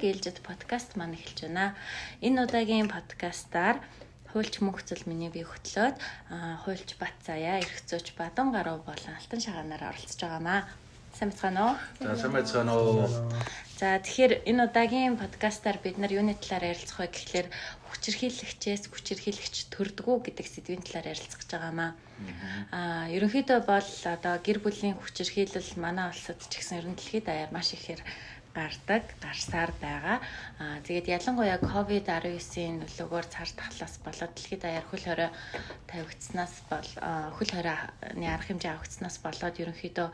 Ээлжит подкаст маань эхэлж байна. Энэ удаагийн подкастаар хуульч мөнхцөл миний бие хөтлөөд хуульч Бат Заяа, эрх зүйч Бадам гаруй болон Алтан шагаанаар оролцож байгаамаа. Сайн байцгаана уу? За, сайн байцгаана уу? За, тэгэхээр энэ удаагийн подкастаар бид нар юуны талаар ярилцах вэ гэхлээр хүчирхийлэгчээс хүчирхийлэгч төрдгүү гэдэг сэдвийн талаар ярилцах гэж байгаамаа. Ерөнхийдөө бол одоо гэр бүлийн хүчирхийлэл манай улсад ч гэсэн ерөн дэлхийд даяар маш ихээр гардаг, гарсаар байгаа. Тэгээд ялангуяа COVID-19-ийн нөлөөгөөр цар тахлаас болоод дэлхийд даяар хөл хорой тавигдсанаас бол хөл хоройны арга хэмжээ авагдсанаас болоод ерөнхийдөө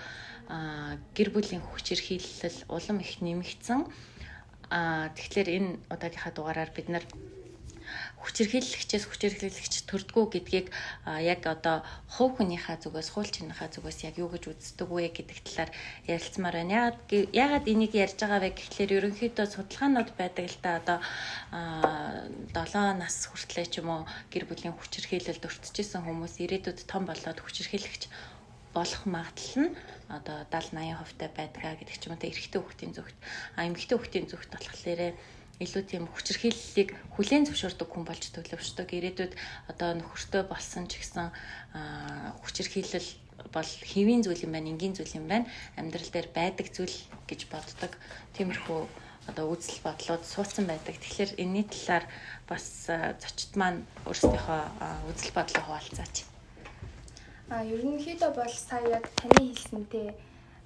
гэр бүлийн хүчирхийлэл улам их нэмэгдсэн. Тэгэхээр энэ удаагийнхаа дугаараар бид нар хүчирхийлэгчээс хүчирхийлэгч төрдгүү гэдгийг яг одоо хувь хүнийхээ зүгээс, хуульчийнхаа зүгээс яг юу гэж үздэг вэ гэдэг талаар ярилцмаар байна. Яагаад энийг ярьж байгаа вэ гэхлээр ерөнхийдөө судалгаанууд байдаг л да, одоо 7 нас хүртлээр ч юм уу гэр бүлийн хүчирхийлэлд өртөжсэн хүмүүс ирээдүйд том болоод хүчирхийлэгч болох магадлал нь одоо 70 80% та байдгаа гэдэг ч юм уу, эрэгтэй хүүхдийн зүгт. Эмэгтэй хүүхдийн зүгт болохоор илүү тийм хүчирхийллийг хүлээн зөвшөөрдөг хүн болж төлөвшдөг. Ирээдүйд одоо нөхөртөө болсон ч гэсэн хүчирхийлэл бол хэвийн зүйл юм байна, энгийн зүйл юм байна. Амьдрал дээр байдаг зүйл гэж боддог. Тиймэрхүү одоо үзэл бодлууд суудсан байдаг. Тэгэхээр энэний талаар бас зочид маань өөрсдийнхөө үзэл бодлоо хуваалцаач. Ерөнхийдөө бол сая яг таны хэлсэнтэй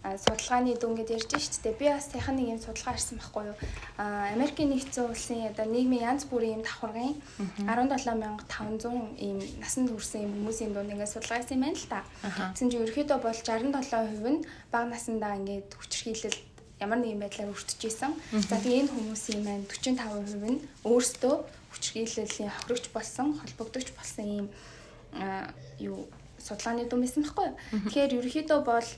судалгааны дүн гэдээ ярьж шүү дээ. Би бас сайхан нэг юм судалгаа харсан байхгүй юу. Америкийн нэгдсэн улсын одоо нийгмийн янз бүрийн юм давхаргын 17,500 ийм насанд хүрсэн юм хүмүүсийн дунд ингээд судалгаа хийсэн юм байна л та. Тэгсэн чинь ерөнхийдөө бол 67% нь бага насандаа ингээд хүчирхийлэл ямар нэгэн байдлаар өртөж исэн. За, тэгээ энэ хүмүүсийн маань 45% нь өөрсдөө хүчирхийллийн хохирогч болсон, холбогдогч болсон ийм юу судалгааны дүн байсан байхгүй юу. Тэгэхээр ерөнхийдөө бол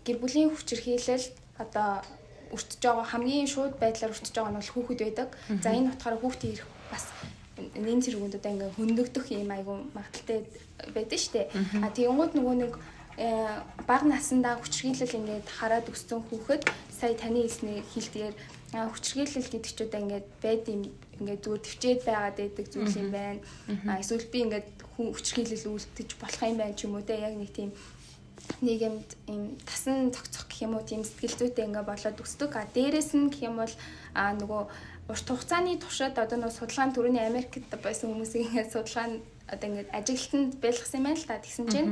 гэр бүлийн хүчирхийлэл одоо өртөж байгаа, хамгийн шууд байдлаар өртөж байгаа нь бол хүүхэд байдаг. За, энэ утгаараа хүүхдийн эрх бас нэн цэргүүнд одоо ингээ хөндөгдөх юм айгу магадлалтай байдаг шүү дээ. Тэгэнгүүт нөгөө нэг бага насндаа хүчирхийлэл ингээд хараад өссөн хүүхэд сая таны хэлсний хэлдгээр хүчирхийлэл гэдэг ч одоо ингээд байд юм, ингээд зүгээр төвчээд байгаад байдаг зүйл юм байна. Эсвэл би ингээд хүчирхийлэл үйлдэж болох юм байна ч юм уу те, яг нэг тийм нийгэмд ийм тасан цогцох гэх юм уу, тийм сэтгэл зүйтэй ингээ болоод өсдөг. Дээрэс нь гэх юм бол нөгөө урт хугацааны туршид одоо нөгөө судалгааны түрүүний Америкт байсан хүмүүсийн ингээд судалгаа одоо ингээд ажиглалтанд байлгасан юм байна л та. Тэгсэн чинь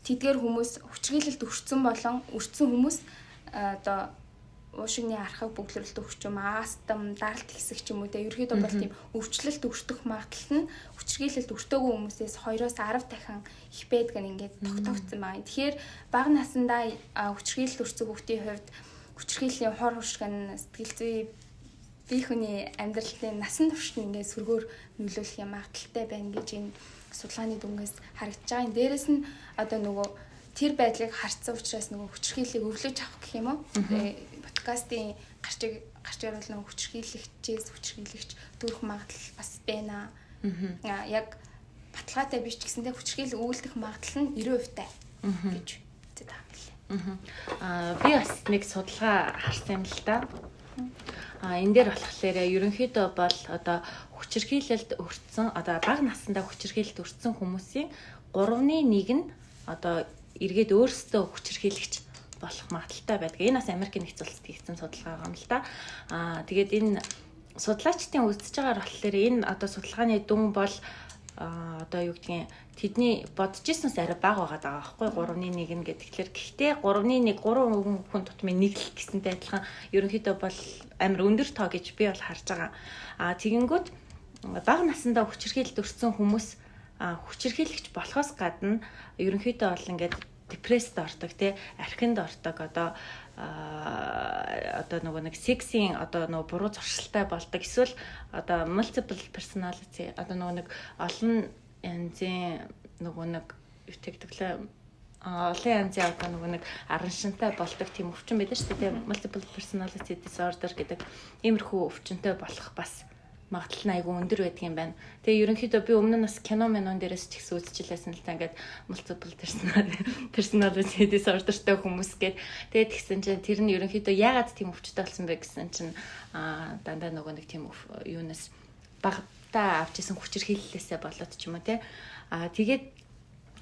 тэдгээр хүмүүс хүчирхийлэлд өртсөн болон өртсөн хүмүүс одоо уушигны архаг бөглөрөлт өгч юм, астм, даралт хэсэг ч юм уу те, ерөөхдөө бол тийм өвчлөлт өртөх магадлал нь хүчирхийлэлд өртөөгүй хүмүүсээс 2-оос 10 дахин их байдаг нь ингээд тогтоогдсон байна. Тэгэхээр бага насндаа хүчирхийлэлд өртсөн хүүхдийн хувьд хүчирхийллийн хор хуршиг нь сэтгэл зүй, бие хүний амьдралын насан туршид ингээд сөргөөр нөлөөлөх юм магадлалтай байна гэж энэ судалгааны дүнгээс харагдаж байгаа. Энэ дээрэс нь одоо нөгөө тэр байдлыг харцсан учраас нөгөө хүчирхийллийг өвлөж авах гэх юм уу? Подкастын гарчиг гарчгаар бол нөгөө хүчирхийлэгчээс хүчирхийлэгч төрөх магадлал бас байна. Яг баталгаатай биш ч гэсэндээ хүчирхийлэл үйлдэх магадлал нь 90% таа гэж үздэг юм лээ. Би бас нэг судалгаа харсан юм л да. Энэ дээр болохоор ерөнхийдөө бол одоо хүчирхийлэлд өртсөн, одоо бага насндаа хүчирхийлэлд өртсөн хүмүүсийн 3-ны 1 нь одоо эргээд өөрсдөө хүчирхийлэгч болох магадлалтай байдаг. Энэ бас Америкийн нэгдсэн улсад хийгдсэн судалгаа юм л да. Тэгээд энэ судлаачдын үзэж байгаагаар болохоор энэ одоо судалгааны дүн бол одоо юу гэдгийг тэдний бодож ирсэнээс арай бага байгаа даа байхгүй, 3-ны 1 нь гэдэг. Тэгэхээр гэхдээ 3-ны 1, 3 хүн тутмын 1 л гэсэнтэй адилхан ерөнхийдөө бол амар өндөр тоо гэж би бол харж байгаа. Тэгэнгүүт бага насндаа хүчирхийлэлд өртсөн хүмүүс хүчирхийлэгч болохоос гадна ерөнхийдөө бол ингээд депресд ордог тий, архинд ордог, одоо нөгөө нэг сексийн одоо нөгөө буруу зуршилтай болдог, эсвэл одоо multiple personality, одоо нөгөө нэг олон янзын нөгөө нэг юу тэгдэглээ, олон янзын одоо нөгөө нэг араншинтай болдог тийм өвчин байдаг шүү дээ, multiple personality disorder гэдэг иймэрхүү өвчнөд болох бас Магадлал нь айгүй өндөр байдаг юм байна. Тэгээ ерөнхийдөө би өмнө нь бас кино минон дээрээс ч ихсэн үзчихлээсэн л та, ингээд multiple personality disorder-тай хүмүүс гээд. Тэгээд тэгсэн чинь тэр нь ерөнхийдөө яагаад тийм өвчтэй болсон бэ гэсэн чинь дандаа нөгөө нэг тийм юунаас багадаа авч исэн хүчирхийллээсээ болоод ч юм уу, те. Тэгээд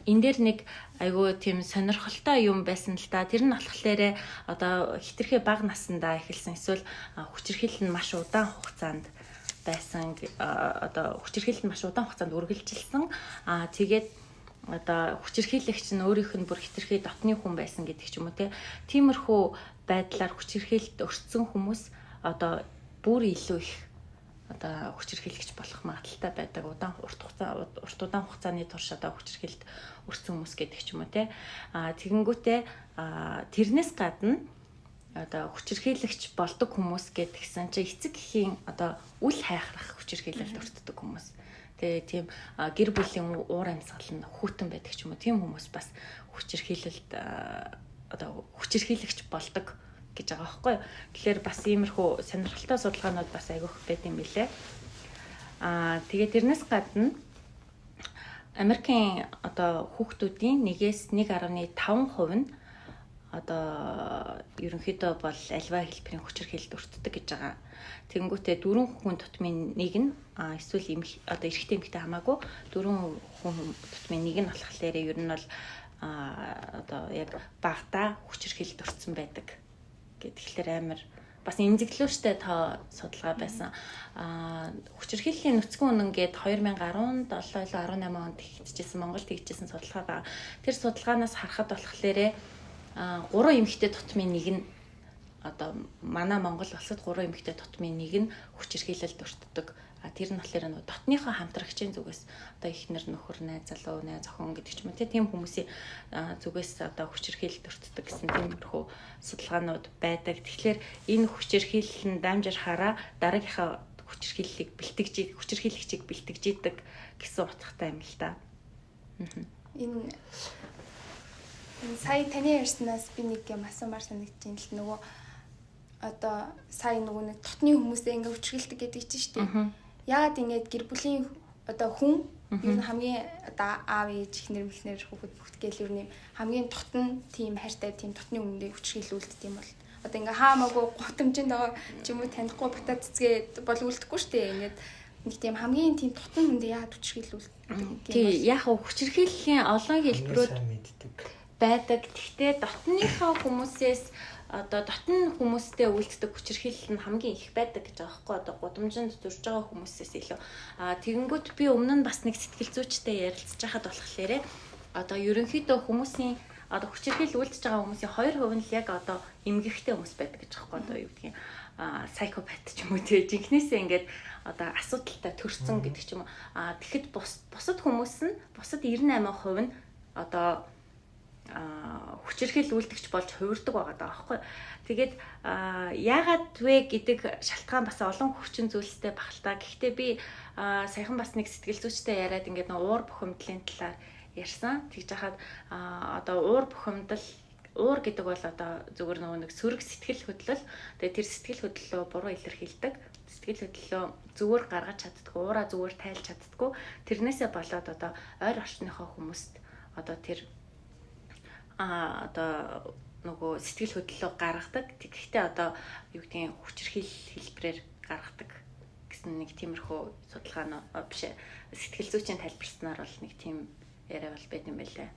энэ дээр нэг айгүй тийм сонирхолтой юм байсан л да. Тэр нь болохоор одоо хэтэрхий бага насндаа эхэлсэн эсвэл хүчирхийлэл нь маш удаан хугацаанд байсан, одоо хүчирхийлэл нь маш удаан хугацаанд үргэлжилсэн. Тэгээд одоо хүчирхийлэгч нь өөрийнх нь бүр хэтэрхий дотны хүн байсан гэдэг ч юм уу, те. Тиймэрхүү байдлаар хүчирхийлэлд өртсөн хүмүүс одоо бүр илүү их одоо хүчирхийлэгч болох магадлалтай байдаг, удаан урт хугацаа, урт удаан хугацааны турш одоо хүчирхийлэлд өртсөн хүмүүс гэдэг ч юм уу, те. Тэгэнгүүтээ тэрнээс гадна одоо хүчирхийлэгч болдог хүмүүс гэдгсэн чи эцэг эхийн одоо үл хайхрах хүчирхийлэлд өртдөг хүмүүс. Тэгээ тийм гэр бүлийн уур амьсгал нь хүйтэн байдаг ч юм уу. Тийм хүмүүс бас хүчирхийлэлд, одоо хүчирхийлэгч болдог гэж байгаа байхгүй юу. Тэгэхээр бас иймэрхүү сонирхолтой судалгаанууд бас айгүйх байд юм билэ. Тэгээ тэрнээс гадна Америкийн одоо хүүхдүүдийн 1-ээс 1.5% нь одоо ерөнхийдөө бол альва хэлбэрийн хүчирхийлэлд өртдөг гэж байгаа. Тэгэнгүүтээ дөрвөн хүн тутмын нэг нь, эсвэл эмх одоо эрэгтэй эмэгтэй хамаагүй дөрвөн хүн тутмын нэг нь болохоор ер нь бол одоо яг багадаа хүчирхийлэлд өртсөн байдаг. Тэгэхээр амар бас эмзэглүүштэй тоо судалгаа байсан. Хүчирхийллийн нүцгэн үнэн гээд 2017 илүү 18 онд хийгдчихсэн, Монголд хийгдчихсэн судалгаа байгаа. Тэр судалгаанаас харахад болохоор гурван эмэгтэй тутмын нэг нь, одоо манай Монгол улсад гурван эмэгтэй тутмын нэг нь хүчирхийлэлд өртдөг. Тэр нь болохоор нөгөө дотныхоо хамтрагчийн зүгээс, одоо эхнэр, нөхөр, найз залуу, найз охин гэдэг ч юм уу, тийм хүмүүсийн зүгээс одоо хүчирхийлэлд өртдөг гэсэн тиймэрхүү судалгаанууд байдаг. Тэгэхээр энэ хүчирхийлэл нь дамжирхаараа дараагийнхаа хүчирхийллийг бэлтгэж, хүчирхийлэгчийг бэлтгэж идэг гэсэн утгатай юм л да. Энэ сая таны ярьснаас би нэг юм асуумаар санагдаж байна л, нөгөө одоо сая нөгөө нэг дотны хүмүүсээ ингээ хүчрхийлдэг гэдэг чинь шүү дээ. Яагаад ингэж гэр бүлийн одоо хүн ер нь хамгийн одоо аав ээж, эхнэр мөхнэр, хүүхэд бүгд гээл ер нь хамгийн дотн тийм хайртай, тийм дотны өмнөдөө хүчрхийлүүлдэг юм бол одоо ингээ хаамаагүй гутамжинд байгаа ч юм уу, танихгүй бата цэцгээ бол үлдэхгүй шүү дээ. Ингээд нэг тийм хамгийн тийм дотн хүндээ яагаад хүчрхийлүүлдэг юм бол? Тий, яг хүчирхийллийн олон хэлбэрүүд байдаг. Гэхдээ дотныхоо хүмүүсээс, одоо дотн хүмүүстэй үйлддэг хүчирхийлэл нь хамгийн их байдаг гэж байгаа байхгүй, одоо гудамжинд зурж байгаа хүмүүсээс илүү. Тэгэнгүүт би өмнө нь бас нэг сэтгэл зүйчтэй ярилцж байхад болохоор одоо ерөнхийдөө хүмүүсийн одоо хүчирхийлэл үйлдэж байгаа хүмүүсийн 2% нь л яг одоо эмгэгтэй хүмүүс байдаг гэж байгаа байхгүй, одоо юу гэдгийг психопат ч юм уу, тэгээ жинхнээсээ ингээд одоо асуудалтай төрсөн гэдэг ч юм уу. Тэгэхэд бусад хүмүүс нь, бусад 98% нь одоо хүчирхийлэл үйлдэгч болж хувирдаг байгаа даа байхгүй. Тэгээд яагаад вэ гэдэг шалтгаан бас олон хүчин зүйлстэй баг л та. Гэхдээ би саяхан бас нэг сэтгэл зүйчтэй яриад ингээд нэг уур бухимдлын талаар ярьсан. Тэгж хахад одоо уур бухимдал, уур гэдэг бол одоо зүгээр нөгөө нэг сөрөг сэтгэл хөдлөл. Тэгээд тэр сэтгэл хөдлөлөө буруу илэрхийлдэг. Сэтгэл хөдлөлөө зүгээр гаргаж чаддаггүй, уураа зүгээр тайлж чаддаггүй. Тэрнээсээ болоод одоо ойр орчныхоо хүмүүст одоо тэр одоо нөгөө сэтгэл хөдлөлөө гаргадаг. Тэгэхдээ одоо юу гэдгийг хүчирхийлэл хэлбэрээр гаргадаг гэсэн нэг тиймэрхүү судалгаа нь биш, сэтгэл зүйчийн тайлбарснаар бол нэг тийм яриа бол байд юм байлээ.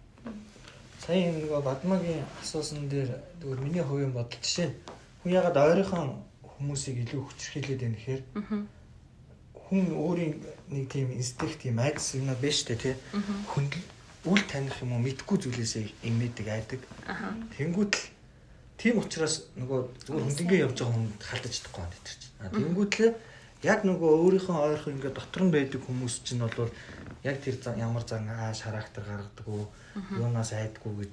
Сая нөгөө Бадмагийн асуусан дээр зүгээр миний хувийн бодол, жишээ нь хүн ягаад ойрынхон хүмүүсийг илүү хүчирхийлээд байна гэхээр хүн өөрийн нэг тийм инстинкт, тийм айдас юм байна шүү дээ, тий. Хүн үл таних юм уу, мэдгүй зүйлээсээ имээдэг, айдаг. Тэнгүүт л тийм учраас нөгөө зүгээр хүндэнгээ явж байгаа хүнд халдаж чадахгүй байна тэр чинь. Тэнгүүт л яг нөгөө өөрийнхөө ойрхон ингээд дотор нь байдаг хүмүүс чинь бол яг тэр ямар зан ааш характер гаргадаг уу, юунаас айдаггүй гэж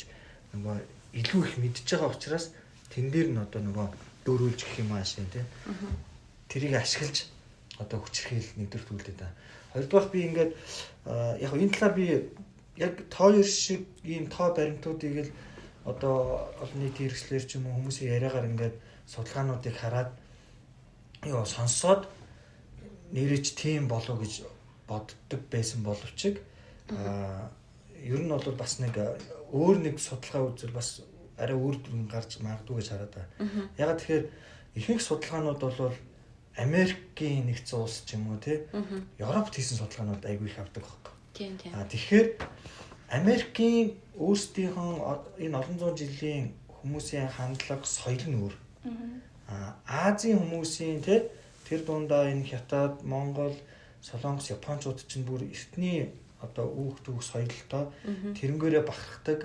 нөгөө илүү их мэдж байгаа учраас тэн дээр нь одоо нөгөө дөрүүлж гэх юм аашаа, тий. Тэрийг ашиглаж одоо хүчирхийлэл нэгдүгээр үлдээд байгаа. Хоёрдугаар би ингээд яг энэ талаар би яг тоо шиг ийм тоо баримтуудыг л одоо олон нийтийн хэрэгслэр ч юм уу хүмүүсийн яриагаар ингээд судалгаануудыг хараад юу сонсоод нэрэж тийм болов гэж боддог байсан боловч ер нь бол бас нэг өөр нэг судалгаа үзвэл бас арай өөр дүн гарч магадгүй гэж хараад байгаа. Ягаад тэгэхээр ихэнх судалгаанууд бол Америкийн нэгдсэн улс ч юм уу тий Европт хийсэн судалгаанууд айгүй их авдаг байхгүй. Тийм тийм. Тэгэхээр Америкийн өөрсдийнхөө энэ олон зуун жилийн хүмүүсийн хандлага, соёл нь өөр. Азийн хүмүүсийн тий тэр дундаа энэ Хятад, Монгол, Солонгос, Япончууд чинь бүр эртний одоо үүх түүх соёлтой тэрнгээрээ бахархдаг.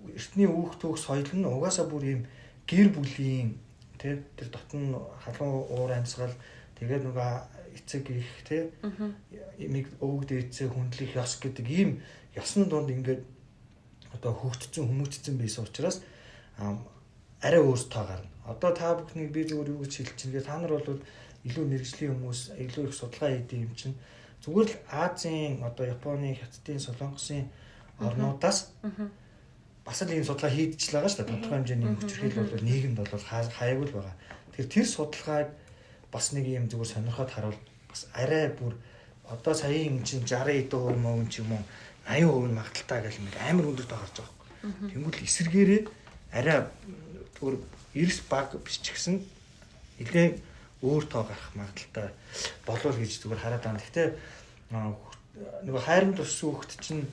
Эртний үүх түүх соёл нь угаасаа бүр ийм гэр бүлийн тий тэр дотн халуун уур амьсгал тэгээд нөгөө эцэг их тий имийг өвөг дээдсээ хүндлэх ёс гэдэг ийм ёсны дунд ингээд одоо хөгжсөн хүмүүжсэн байсан учраас арай өөр тоо гарна. Одоо та бүхнийг би зүгээр юу гэж хэлчихнэ гэ та нар бол илүү мэрэгжлийн хүмүүс, илүү их судалгаа хийдэг юм чинь зүгээр л Азийн одоо Японы, Хятадын, Солонгосын орнуудаас бас л ийм судалгаа хийдэж л байгаа шүү дээ. Тодорхой хэмжээний хүчирхийлэл бол нийгэмд бол хаяагүй л байгаа. Тэгэхээр тэр судалгааг бас нэг ийм зүгээр сонирхоод харуул бас арай бүр одоо саяын юм чинь 60 хэдэн хувь мөн ч юм уу 80% нь магадaltaй гэл нэг амар өндөр тоо гарч байгаа байхгүй. Тэнгүүл эсэргээрээ арай зүгээр эрс баг биш ч гэсэн нэлээд өөр тоо гарах магадaltaй болов гэж зүгээр хараад байна. Гэхдээ нөгөө хайранд өссөн хүүхэд чинь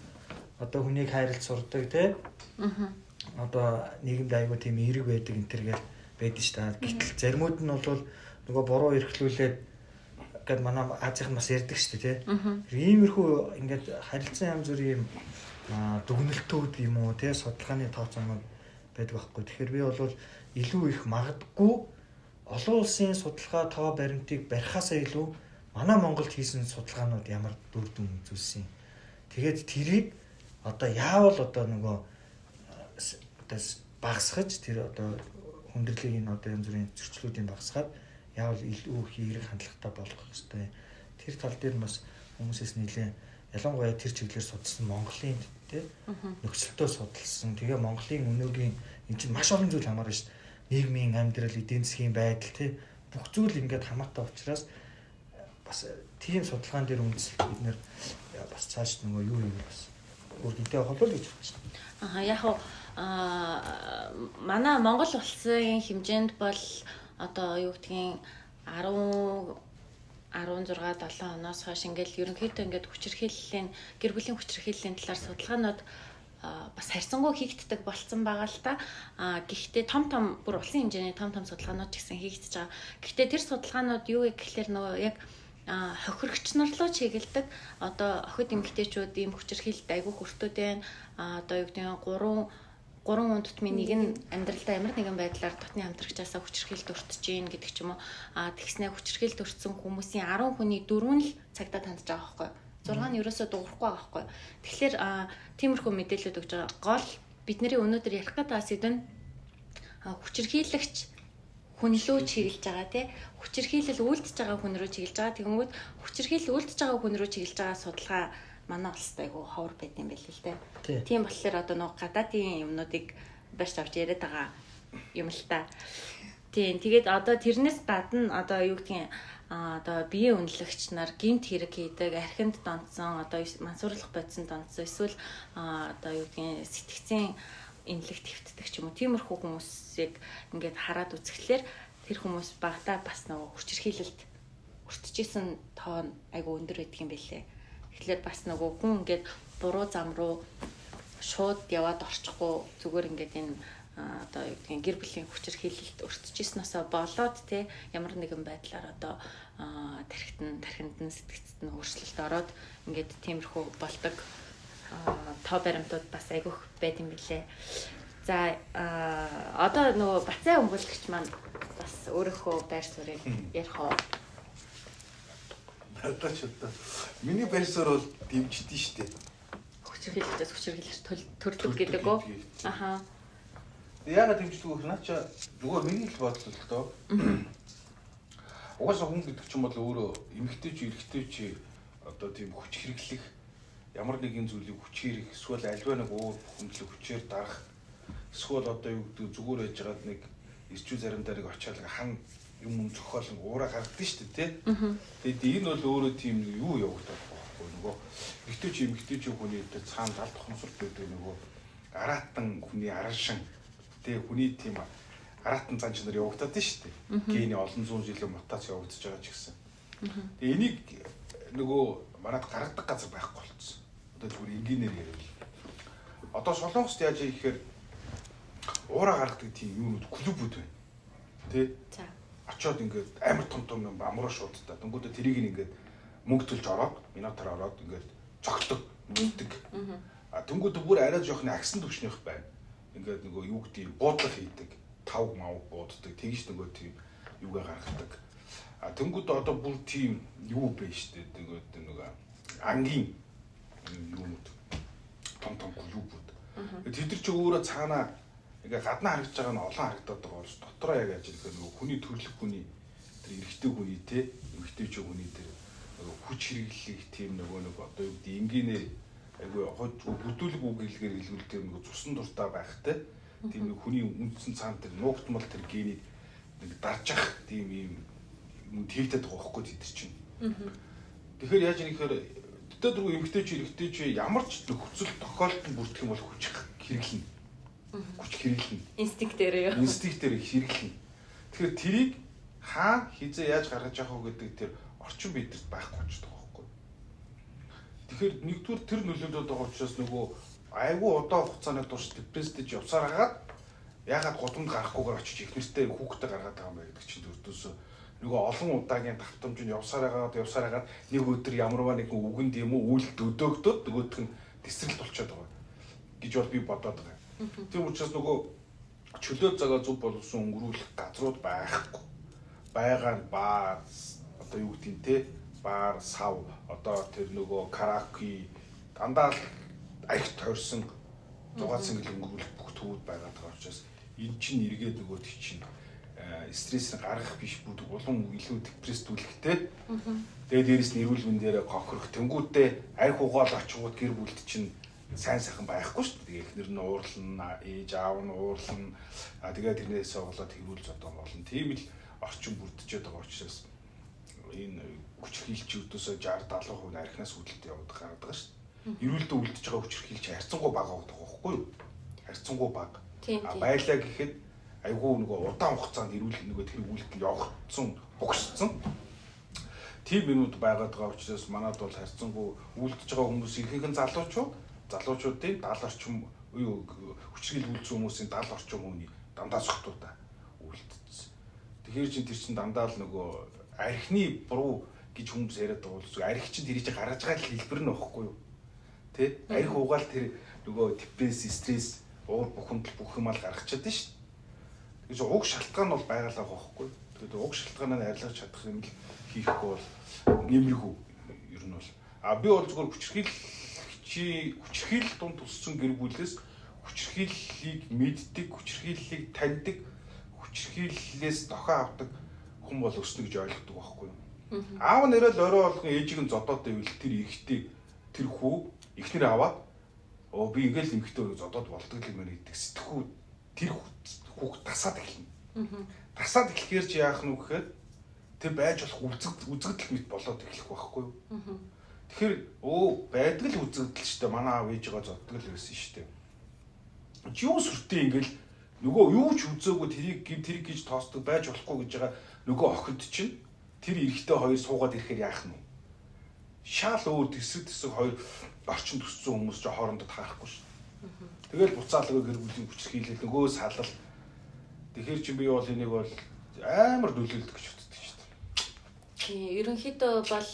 одоо хүнийг хайрлж сурдаг тий. Одоо нийгэмд айгүй тийм эерэг байдаг энэ төр гэл байдаг шүү дээ. Гэтэл заримуд нь бол нөгөө буруу эрхлүүлээд гэд манай Азийнх нь бас ярьдаг шүү дээ тий. Иймэрхүү ингээд харилцан янз бүрийн юм дүгнэлтүүд юм уу тий судалгааны тооцоонууд байдаг байхгүй. Тэгэхээр би бол илүү их магадгүй олон улсын судалгаа тоо баримтыг барихаасаа илүү манай Монголд хийсэн судалгаанууд ямар үр дүн үзүүлсэн. Тэгээд тэрийг одоо яавал одоо нөгөө одоо багасгаж тэр одоо хүндрэлийг энэ одоо янз бүрийн зөрчлүүдийн багасгаад яавал илүү их эерэг хандлагатай болгох хэрэгтэй. Тэр тал дээр бас хүмүүсээс нэлээд ялангуяа тэр чиглэлээр судалсан Монголын тий нөхцөлтөө судалсан. Тэгээ Монголын өнөөгийн энэ чинь маш олон зүйл хамаарна шүү дээ. Нийгмийн амьдрал, эдийн засгийн байдал тий бүх зүйл ингээд хамаатай учраас бас тийм судалгаан дээр үндэслэх бид нэр бас цааш нөгөө юу юм бас үр дүнтэй болов гэж бодож байна. Аа яг хуу манай Монгол улсын хэмжээнд бол одоо юу гэдгийг 10 16 7 оноос хойш ингээл ерөнхийдөө ингээд хүчирхийллийн гэр бүлийн хүчирхийллийн талаар судалгаанууд бас харьцангуй хийгддэг болцсон байгаа л та. Гэхдээ том том бүр улсын хэмжээний том том судалгаанууд ч гэсэн хийгдэж байгаа. Гэхдээ тэр судалгаанууд юу вэ гэхлээр нөгөө яг хохирогч нар руу чиглэдэг. Одоо охид эмэгтэйчүүд ийм хүчирхийлэлд айгүй хүртүүд байна. Одоо юу гэдэг нь 3 хүн тутмын нэг нь амьдралдаа ямар нэгэн байдлаар дотны хамтрагчаасаа хүчирхийлэлд өртөж гин гэдэг ч юм уу. Тэгснээ хүчирхийлэлд өртсөн хүмүүсийн 10 хүний 4 нь л цагдаад хандж байгаа байхгүй юу? 6 нь ерөөсөө дуурахгүй байгаа байхгүй юу? Тэгэхээр тиймэрхүү мэдээлэлүүд өгж байгаа. Гол бидний өнөөдөр ярих гэдэг сэдв нь хүчирхийлэгч хүн лөө чиглэж байгаа тий. Хүчирхийлэл үйлдэж байгаа хүн рүү чиглэж байгаа. Тэгэнгүүт хүчирхийлэл үйлдэж байгаа хүн рүү чиглэж байгаа судалгаа манай улсад айгүй ховор байд юм байл л дээ. Тийм болохоор одоо нөгөө гадаадын юмнуудыг барьж авч яриад байгаа юм л та. Тийм. Тэгээд одоо тэрнээс гадна одоо юу гэдгийг одоо биеэ үнэлэгч нар гэмт хэрэг хийдэг, архинд донцсон, одоо мансуурлах бодисон донцсон, эсвэл одоо юу гэдгийг сэтгцэн энэлэг твтдэг ч юм уу. Тиймэрхүү хүмүүсийг ингээд хараад үзэхлээр тэр хүмүүс багадаа бас нөгөө хүчирхийлэлд өртөжсэн тоо айгүй өндөр байдаг юм байлээ. Тэгэхээр бас нөгөө хүн ингээд буруу зам руу шууд яваад орчихгүй зүгээр ингээд энэ одоо юу гэдгийг гэр бүлийн хүчирхийлэлд өртөжсөнөөсөө болоод те ямар нэгэн байдлаар одоо тархинд нь сэтгцэд нь өөрчлөлт ороод ингээд тиймэрхүү болдог тоо баримтууд бас айгүйх байд юм билээ. За одоо нөгөө Бацаа өмгөөлөгч маань бас өөрийнхөө байр суурийг ярих уу? Надад ч одоо миний байр суурь бол дэмждэн шүү дээ. Хүчирхийлэгчээс хүчирхийлэгч төрдөг гэдэг үү? Аха. Яагаад дэмждэг вэ гэхээр наа чи зүгээр миний л бодол л доо. Угаасаа хүн гэдэг чинь бол өөрөө эмэгтэй чи эрэгтэй чи одоо тийм хүч хэрэглэх ямар нэгэн зүйлийг хүчээр эсвэл альва нэг уур бухимдлыг хүчээр дарах эсвэл одоо юу гэдэг зүгээр байж байгаад нэг ирчүү заримдаа нэг очиад хан юм зохиол уураа гаргадаг шүү дээ, тий. Тэгээд энэ бол өөрөө тийм юу явагдаад байгаа байхгүй нөгөө эрэгтэй чи эмэгтэй чи хүний тэр цаана галт ухамсарт байдаг нөгөө араатан хүний араншин тий хүний тийм араатан зан чанар явагдаад шүү дээ. Гений олон зуун жилийн мутац явагдаж байгаа ч гэсэн. Тэгээ энийг нөгөө манад гаргадаг газар байхгүй болцсон. Одоо зүгээр энгийнээр яриад. Одоо Солонгост яаж ийм гэхээр уураа гаргадаг тийм юунууд клубүүд байна. Тэ? За. Очоод ингээд амар том том юм амруу шуудтай. Тэнгүүдээ тэрийг ингээд мөнгө төлж ороод, минутаар ороод ингээд цогтдог, нүддэг. А тэнгүүдээ бүр арай жоохны агсан төвшнийх байна. Ингээд нөгөө юу гэдгийг буудлага хийдэг, тав мав бууддаг. Тэгж нөгөө тийм юугаа гаргадаг. А тэнгүүд одоо бүр тийм юу бэ штэ. Тэгээд нөгөө ангийн юунууд том том клубүүд. Тэд нар чи өөрөө цаанаа ингээ гаднаа харагдаж байгаа нь олон харагдаад байгаа болж дотроо яг ажил гэхээр нөгөө хүний төрлөх хүний тэр эрэгтэй хүний те эмэгтэй ч хүний тэр нөгөө хүч хэрэглэх тийм нөгөө нэг одоо юу гэдэг энгийнээр айгүй бүдүүлэг үг хэлгээр хэлвэл тэр нөгөө цусан дуртай байхтай тийм нэг хүний үндсэн цаана тэр нуугдмал тэр генийг нэг даржах тийм юм хийгдэт байгаа байхгүй тэд чинь. Тэгэхээр яаж юм гэхээр тэд дөрөв эмэгтэй чи эрэгтэй чи ямар ч нөхцөл тохиолдолд бүрдэх юм бол хүч хэрэглэнэ. Хүч хэрэглэнэ. Инстинктээр юу? Инстинктээр хэрэглэнэ. Тэгэхээр тэрийг хаана хизээ яаж гаргаж явах вэ гэдэг тэр орчин бидэрт байхгүй болчихдог байхгүй. Тэгэхээр нэгдүгээр тэр нөлөөлөд байгаа учраас нөгөө айгүй удаан хугацааны турш депресстэй явсаар хагаад яагаад гудамд гарахгүйгээр очиж их нэртэй хүүхдээ гаргаад байгаа юм бэ гэдэг чинь төрдөөсөө нөгөө олон удаагийн давтамж нь явсаар хагаад нэг өдөр ямарваа нэгэн үгэнд юм уу үйлдэл өдөөгдөд нөгөөх нь тесрэлт болчиход байгаа гэж бол би бодоод байгаа. Тийм учраас нөгөө чөлөө цагаа зөв боловсон өнгөрүүлэх газрууд байхгүй. Байгаа нь баар одоо юу гэдгийг те баар сав одоо тэр нөгөө караоке дандаа л архи тойрсон 6 цэнгэл өнгөрүүлэх бүх төвүүд байгаа учраас энэ чинь эргээд нөгөө тэг чинь стресс гаргах биш бүгд улам илүү депресстүүлэхтэй. Тэгээд дээрэс нь эрүүл мэндээрээ хохирох тэнгуүтээ арх угаал очингууд гэр бүлд чинь сайн сайхан байхгүй шүү дээ. Эхнэр нь уурлна, ээж аав нь уурлна. А тэгээд тэрнээсээ болоод эрүүл зодон болно. Тийм л орчин бүрдчихэд байгаа учраас энэ хүчирхийлчүүдээс 60 70% нь архинаас үүдэлтэй яваад гараад байгаа шүү дээ. Эрүүлдэ үлдэж байгаа хүчирхийлч харьцангуй бага байгаа байхгүй юу? Харьцангуй бага. А байлаа гэхэд айгүй нөгөө удаан хугацаанд эрүүл нөгөө тэр үйлдэл явагдсан, богсцсон. Тийм юмуд байгаад байгаа учраас манад бол харьцангуй үлдэж байгаа хүмүүс ихэнх нь залуучууд, залуучуудын 70 орчим юу хүчирхийл үлдсэн хүмүүсийн 70 орчим хүний дандаа согтуудаа үлдсэн. Тэгэхээр чинь тэр чинь дандаа л нөгөө архины буруу гэж хүмүүс яриад байгаа бол арх чинь тэрийг чинь гаргаж байгаа хэлбэр нь байхгүй юу? Тэ? Арх угаал тэр нөгөө депресс, стресс, уур бухимдал бүх юм ал гаргачихад нь шүү дээ. Тэгэж уг шалтгаан бол байгалаа байхгүй. Тэгээд уг шалтгаанаа арилгаж чадах юм л хийхгүй бол нэмэрхүү ер нь бол. А би бол зүгээр хүчирхийлэл дунд өссөн гэр бүлээс хүчирхийллийг мэддэг, хүчирхийллийг таньдаг, хүчирхийллээс дохио авдаг хүн бол өснө гэж ойлгодог байхгүй юу? Аав нэрэл орой болгон ээжийг нь зодоод байвал тэр эрэгтэй тэр хүү эхнэр аваад оо би ингээл эмэгтэй зодоод болдог юм байна гэдэг сэтгхүү тэр хүүхд тасаад эхэлнэ. Тасаад эхлэхээр чи яах нь вэ гэхээр тэр байж болох үзэгдэл мэт болоод эхлэх байхгүй юу? Тэгэхээр өө байдаг л үзэгдэл шүү дээ. Манай аав ээжигээ зоддог л байсан шүү дээ. Чи юу сүртэй ингээл нөгөө юу ч үзээгүй тэрийг гэж тоосдог байж болохгүй гэж байгаа нөгөө охид чинь тэр эрэгтэй хоёр суугаад ирэхээр яах нь вэ? Шал өөр тэсэг хоёр орчин төссөн хүмүүс ч хоорондоо таарахгүй шүү. Тэгэл буцаал нөгөө гэр бүлийн хүчирхийлэл нөгөө салал. Тэгэхээр чи би бол энийг бол амар нөлөөлдөг гэж боддог шүү дээ. Тийм, ерөнхийдөө бол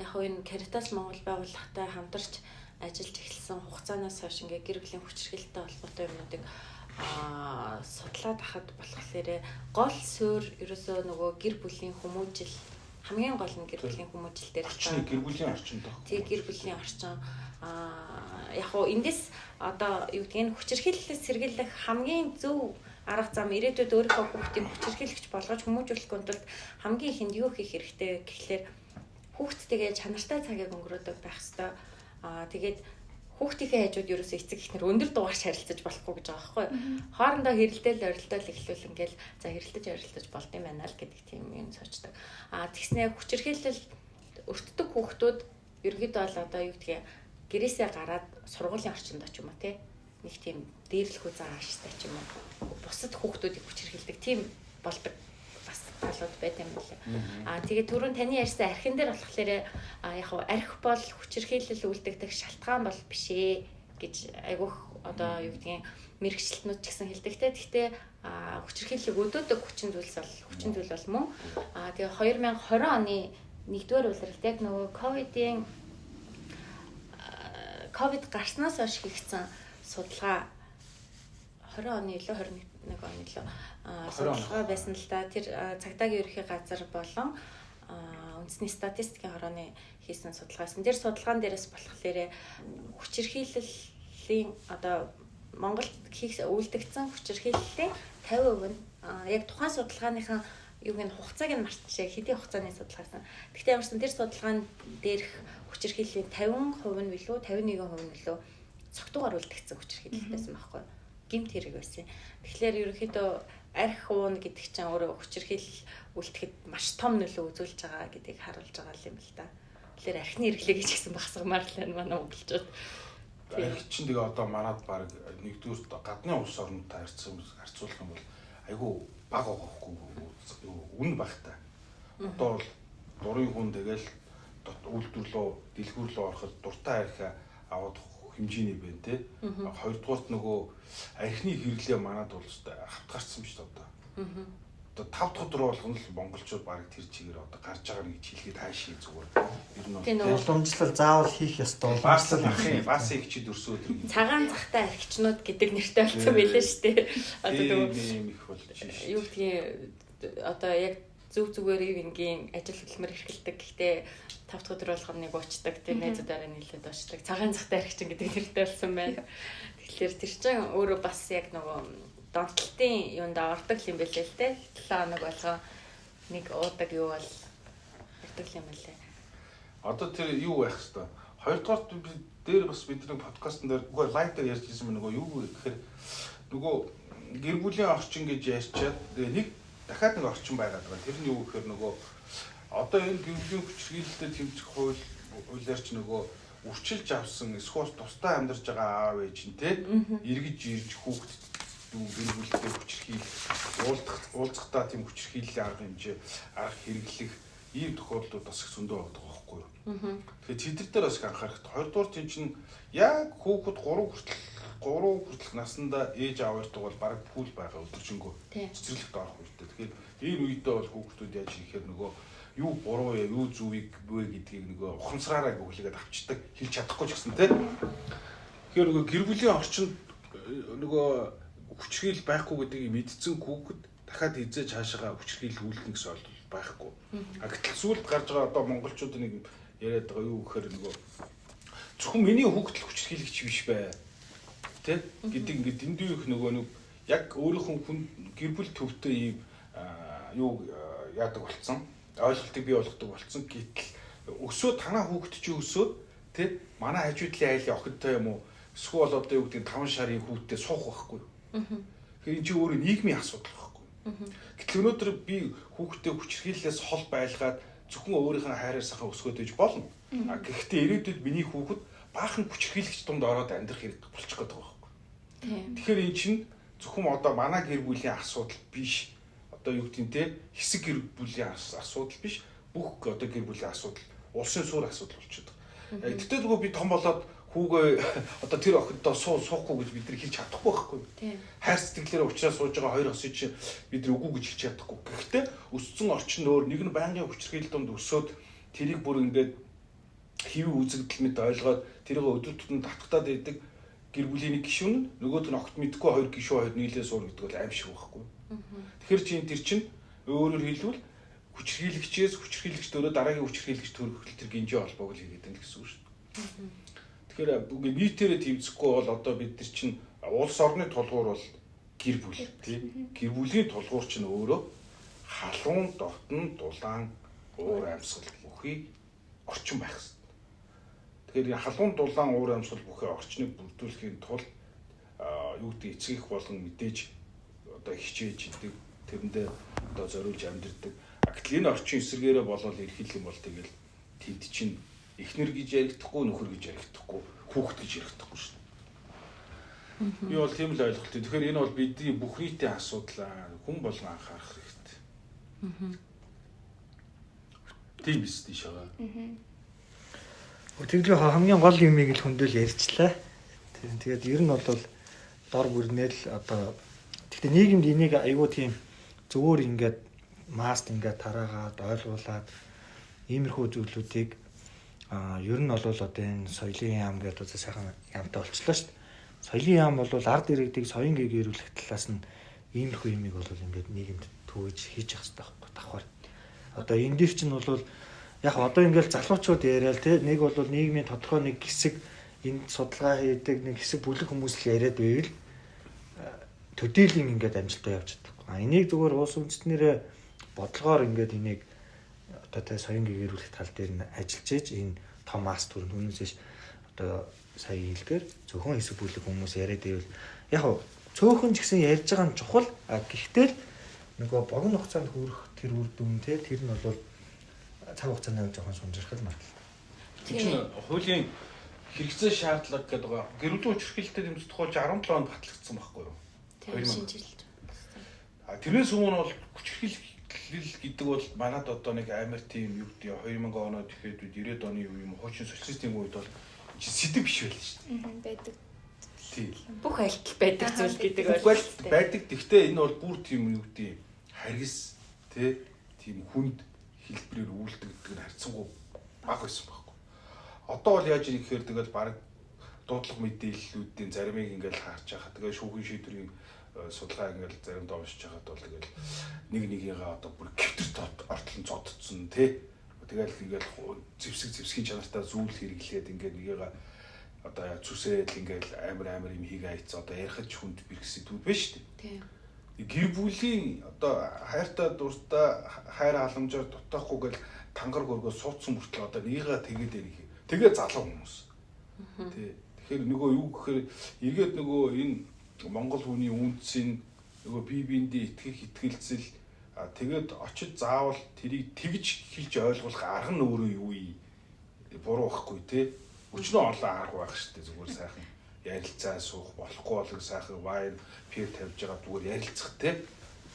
яг хөө энэ Caritas Монгол байгууллагатай хамтарч ажиллаж эхэлсэн хугацаанаас хойш ингээ гэр бүлийн хүчирхийлэлтэй холбоотой юмнуудыг судлаад ахад болохоор гол суурь ерөөсөө нөгөө гэр бүлийн хүмүүжил хамгийн гол нь гэр бүлийн хүмүүжил дээр орчин гэр бүлийн орчин доо. Тий, гэр бүлийн орчин яг хуу эндээс одоо юу гэдгийг нь хүчирхийллээс сэргийлэх хамгийн зөв арга зам ирээдүйд өөрийнхөө хүүхдийг хүчирхийлэгч болгож хүмүүжүүлэхийн тулд хамгийн ихэнд юу хийх хэрэгтэй вэ гэхлээр хүүхдтэйгээ чанартай цагийг өнгөрөөдөг байх ёстой. Тэгээд Хүүхдийнхээ хажууд ерөөсөө эцэг эхнэр өндөр дугаарч харилцаж болохгүй гэж байгаа байхгүй юу. Хоорондоо хэрэлдээл орилдоол эхлүүл ингээл за хэрэлдэж орилдож болд юм байна л гэдэг тийм юм суучдаг. А тэгснээ хүчирхийлэл өртдөг хүүхдүүд ерөнхийдөө бол одоо юу гэдгийг гэрээсээ гараад сургуулийн орчинд ч юм уу те нэг тийм дээрлэхүү зан ааштай ч юм уу бусад хүүхдүүдийг хүчирхийлдэг тийм болдог бас талууд байт юм лээ. Аа тэгээ түрүүн таны ярьсан архин дээр болохоор яг хав арх бол хүчирхийлэл үлдэгдэх шалтгаан бол биш ээ гэж айгүйх одоо юу гэдгийг мэрэгчлэтнүүд ч гэсэн хэлдэг те. Гэхдээ хүчирхийллийг өдөөдөг хүчин зүйлс бол хүчин зүйл бол мөн. Аа тэгээ 2020 оны 1-р улиралд яг нөгөө ковидын ковид гарснаас хойш хийгдсэн судалгаа 20 оны илүү 21 оны илүү судалгаа байсан л да. Тэр цагдаагийн ерөнхий газар болон үндэсний статистикийн хорооны хийсэн судалгаасан. Тэр судалгаан дээрээс болохоор хүчирхийллийн одоо Монголд хийх үйлдэгдсэн хүчирхийллийн 50% нь яг тухайн судалгааныхан юуг нь хугацааг нь мартчихъя хэдийн хугацааны судалгаасан. Гэхдээ ямарсан тэр судалгаан дээрх хүчирхийллийн 50% нь билүү 51% нь билүү цогтуугаар үлдэгдсэн хүчирхийлэл байсан байхгүй юу? Гэмт хэрэг байсан. Тэгэхээр ерөнхийдөө арх уун гэдэг чинь өөрөө хүчирхийлэл үлдэхэд маш том нөлөө үзүүлж байгаа гэдгийг харуулж байгаа юм л та. Тэгэхээр архины хэрэглээ гэж гэсэн багсгамаар л байна манай монголчууд. Арх чинь тэгээ одоо манад баг нэгдүгээр гадны улс орнуудтай харьцуулах юм бол айгүй бага байгаа хгүй үн багтай. Одоо бол дурын хүн тэгэл үйлдвэрлөө дэлгүүр рүү ороход дуртай архиа аваад хэмжээний байна те. Хоёрдугаарт нөгөө архины хэрэглээ манад бол хавтгаарсан биш одоо. Одоо 5 дахь өдөр болгоно л монголчууд бараг тэр чигээр одоо гарч байгаа нэг хэлгээд хаашаа зүгээр. Ер нь уламжлал заавал хийх ёстой. Уламжлал ахын бас их чи дөрсөө тэр. Цагаан захтай архичнууд гэдэг нэртэй болсон байлээ шүү дээ. Одоо нөгөө юм их болж шээ. Юу гэдгийг одоо яг зөв зүгээр ив энгийн ажил хөдөлмөр эрхэлдэг. Гэхдээ 5 дахь өдөр болгоно нэг уучдаг тийм найзуудаараа нийлээд уучдаг. Цагаан захтай архичин гэдэг нэртэй болсон байна. Тэгэхээр тэр чинь өөрөө бас яг нөгөө донтолтын юунд ордог юм байлээ л те. 7 хоног болгоо нэг уудаг юу бол ордог юм байлээ. Одоо тэр юу байх хэвээр. Хоёрдугаарт би дээр бас бидний подкастн дээр үгүй лайв дээр ярьж ирсэн нөгөө юу гэхээр нөгөө гэр бүлийн орчин гэж ярьчаад нэг дахиад нэг орчин байгаад байгаа. Тэр нь юу гэхээр нөгөө одоо энэ гэр бүлийн хүчирхийлэлтэд тэмцэх хуулиар ч нөгөө үрчилж авсан эсвэл тусдаа амьдарч байгаа аав ээж нь те эргэж ирж хүүхдэд гэр бүлтэй хүчирхийлэх уулзахдаа тийм хүчирхийллийн арга хэмжээ арга хэрэглэх ийм тохиолдлууд бас их зөндөө байдаг байхгүй юу. Тэгэхээр тэдэр дээр бас их анхаарах. Хоёрдугаар тийм чинь яг хүүхэд 3 хүртэл наснда ээж аав хоёртой бол бараг пүүл байгаа өдөржингөө цэцэрлэгт орох үедээ. Тэгэхээр ийм үедээ бол хүүхдүүд яаж хийхээр нөгөө юу буруу яа юу зүвийг вэ гэдгийг нөгөө ухамсараараа хүлээгээд авчдаг хэлж чадахгүй ч гэсэн те. Тэгэхээр нөгөө гэр бүлийн орчинд нөгөө хүчирхийлэл байхгүй гэдгийг мэдсэн хүүхэд дахиад хизээ цаашаага хүчирхийлэл үйлдэх гэсэн ойлголт байхгүй. А гэтэл сүүлд гарч байгаа одоо монголчууд нэг яриад байгаа юу гэхээр нөгөө зөвхөн миний хүүхэд л хүчирхийлэгч биш бай. Тэ гэдэг ингээд дэндүү их нөгөө нэг яг өөрийнх нь хүн гэр бүл төвтэй ийм юу яадаг болцсон. Ойлголтыг бий болгодог болцсон. Гэтэл өсөөд танаа хүүхэд чи өсөөд тэ манай хажуудлын айлын охидтой юм уу эсвэл одоо юу гэдэг 5 шарын хүүхдтэй суух байхгүй. Тэгэхээр энэ чи өөрөө нийгмийн асуудал байхгүй. Гэтэл өнөөдөр би хүүхдээ хүчирхийллээс хол байлгаад зөвхөн өөрийнхөө хайраар сайхан өсгөөд иж болно. А гэхдээ ирээдүйд миний хүүхэд баахан хүчирхийлэгч дунд ороод амьдрах хэрэг болчих гээд байгаа байхгүй. Тэгэхээр энэ чинь зөвхөн одоо манай гэр бүлийн асуудал биш. Одоо юу гэдэг нь те хэсэг гэр бүлийн асуудал биш. Бүх одоо гэр бүлийн асуудал, улсын суурь асуудал болчиход байгаа. Тэгтээ нөгөө би том болоод хүүгээ одоо тэр охиддоо суухгүй гэж бид нар хэлж чадахгүй байхгүй. Хайр сэтгэлээрээ уучраа сууж байгаа хоёр осыг чинь бид нар үгүй гэж хэлж чадахгүй. Гэхдээ өссөн орчин өөр нэг нь байнгын хүчирхийлэл донд өсөөд тэрийг бүр ингээд хэвийн үзэгдэл мэд ойлгоод тэрийг өдөр тутам татгатаад байдаг гэр бүлийн нэг гишүүн нөгөөд нь огт мэдгүй хоёр гишүүн хоёр нийлээ суур гэдэг бол аим шиг байхгүй. Тэгэхээр чинь тэр чинь өөрөөр хэлбэл хүчирхийлэгчээс хүчирхийлэгч төрөө дараагийн хүчирхийлэгч төрөх тэр гинжээ холбоог л хийгээд байна гэсэн үг шүү дээ. Тэгэхээр нийтээрээ тэмцэхгүй бол одоо бид нар чинь улс орны тулгуур бол гэр бүл тий. Гэр бүлийн тулгуур чинь өөрөө халуун, дотн, дулаан, уур амьсгал бүхий орчин байх хэрэгтэй. Тэгэхээр халуун дулаан уур амьсгал бүхий орчныг бүрдүүлэхийн тулд юу гэдэг эцэг их болон мэдээж одоо хичээж идэг, тэрэндээ одоо зориулж амьдардаг. Гэтэл энэ орчин эсрэгээрээ болол эрхэл юм бол тэгэл тэд чинь эхнэр гэж яригдахгүй, нөхөр гэж яригдахгүй, хүүхэд гэж яригдахгүй шүү дээ. Би бол тийм л ойлголт. Тэгэхээр энэ бол бидний бүх нийтийн асуудал аа. Хүн болгон анхаарах хэрэгтэй. Тийм биз дээ шагаа. Тэглээ хамгийн гол юмыг л хөндөл ярьчлаа. Тэгээд ер нь бол дор бүрнэл одоо гэхдээ нийгэмд энийг айгүй тийм зөвөр ингээд маст ингээд тараагаад ойлгуулад иймэрхүү зүйлүүдийг ер нь бол одоо энэ соёлын яам гэдэг одоо сайхан яамтай болчлоо шүү дээ. Соёлын яам бол ард иргэдийг соён гэгэрүүлэх талаас нь иймэрхүү юмыг бол ингээд нийгэмд түгэж хийж явах хэрэгтэй байхгүй давхар. Одоо энэ дэр чинь бол яг одоо ингээл залуучууд яриад те нэг бол нийгмийн тодорхой нэг хэсэг энд судалгаа хийдэг нэг хэсэг бүлэг хүмүүс л яриад байвал төдийлөн ингээд амжилттай явж чадахгүй. А энийг зүгээр улс үндэстнэрээ бодлогоор ингээд энийг одоо тэ соён гэгэрүүлэх тал дээр нь ажиллаж ээж энэ том ас төрөнд хүмүүсээс одоо сая хэлдгээр зөвхөн хэсэг бүлэг хүмүүс яриад байвал яг цөөхөн ч гэсэн ярьж байгаа нь чухал. А гэхдээ л нөгөө богино хугацаанд хүрэх тэр үр дүн те тэр нь бол цаг хугацааны жоохон сунжирхал магадлалтай. Тэр чинь хуулийн хэрэгцээ шаардлага гэдэг байгаа. Гэр бүлийн хүчирхийлэлтэд тэмцэх тухай 17 онд батлагдсан байхгүй юу? Тийм шинжилж. А тэрнээс өмнө бол хүчирхийлэл гэдэг бол манад одоо нэг амар тийм юу гэдэг 2000 оноод ихэд 90-ад оны юу юм хуучин социалистийн үед бол сэдв биш байлаа шүү дээ. Байдаг. Тийм. Бүх альтал байдаг зүйл гэдэг бол байдаг. Гэхдээ энэ бол бүр тийм юу гэдэг харгас тий тийм хүнд хэлбэрээр үйлдэгдэг гэдэг нь харьцангуй бага байсан байхгүй. Одоо бол яаж ийм гэхээр тэгэл баг дуудлага мэдээллүүдийн заримыг ингээл харж байхад тэгээ шүүхийн шийдвэрийн судалгаа ингээл заримдаа уншиж байхад бол тэгэл нэг нэгийгээ одоо бүр гівтэрт ортлон зодцсон тий. Тэгэл ингээл зэвсэг зэвсгийн чанартай зүйл хэрэглээд ингээд нэгийгээ одоо зүсээл ингээл амар юм хийгээ айцсан одоо ярихж хүнд бэрх сэдвүүд байна шүү дээ. Тийм. Гэр бүлийн одоо хайртай дуртай хайр халамжаар дутаахгүй гэл тангар гөргөө суудсан мөртлөө одоо нэгийгээ тэгээд ярих. Тэгээ залуу хүмүүс. Тий. Тэгэхээр нөгөө юу гэхээр эргээд нөгөө энэ Монгол хүний үндсийн нөгөө бие биендээ итгэх итгэлцэл тэгээд очиж заавал тэрийг тэгж хэлж ойлгуулах арга нь өөрөө юу юм? Буруу байхгүй тий. Өчнөө олон арга байх шүү дээ. Зүгээр сайхан ярилцаа суух болохгүй бол сайхан вайн пир тавьж байгаа зүгээр ярилцах тий.